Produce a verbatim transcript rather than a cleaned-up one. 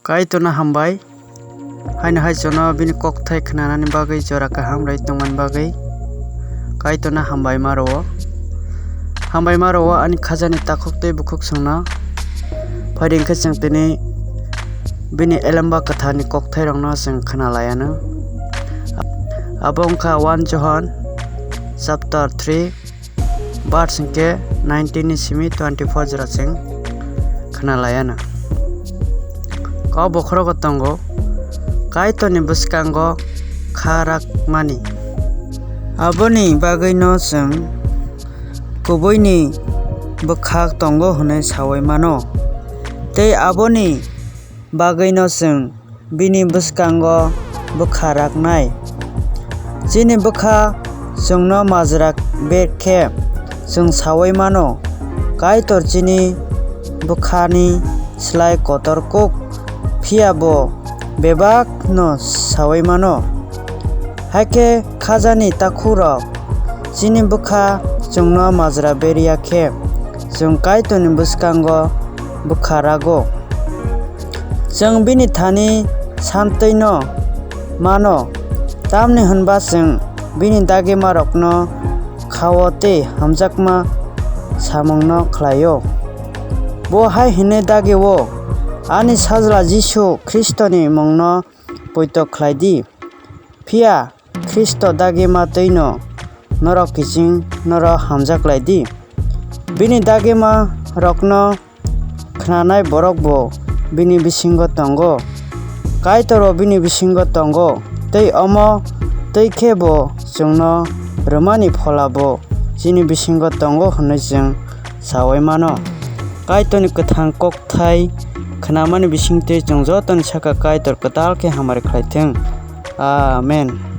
Kaitorno hambai, haino hai chwngno bini kokthai khnanani bagwi jora kaham rai tongmani bagwi Kaitorno hambai ma rwo. Hambai ma rwo ani khajani takhuk tei bukhuk chwngno. Phai di hwnkhe chwng tini bini elemba kwtharni kokthairokno chwng khna lai anw. Abo wngkha one Johon chapter three, verse hwnkhe nineteen ni simi twenty-four jora chwng khna lai anw. Kok bokhorogo tongo, Kaitorni bwskango kha rakmani. Aboni bagwino chwng kubuini bwkhak tongo hwnwi saui mano, tei aboni bagwino chwng bini bwskango bwkha raknai. Chini bwkha chwngno majra ber khe chwng saui mano, Kaitor chini bwkhani slai kotor kuk, phiya bo bebakno saui mano. Hai khe khajani takhukrok, chini bwkha chwngno majra ber ya khe, chwng Kaitorni bwskango bwkha rago. Chwng bini thani santwino mano, tamni hwnba chwng bini dagimarokno kha-o tei hamjakma samungno khlai-o. Bo hai hwnwi dagi-o, "Ani Sajla Jisu Khristoni mungno poito khlai di." Phiya Khristo dagima twi'-no norok kiching norok hamjak lai di. Bini dagima rokno khnanai borok bo bini bisingo tongo, Kaitor bo bini bisingo tongo, tei omo twi khe bo chwngno rwmani phola bo chini bisingo tongo hwnwi chwng saui mano. Kaitorni kwthang kokthai khnamani bisingtwi chwng jotoni saka Kaitor kwtal khe hamari khlai thung. Amen.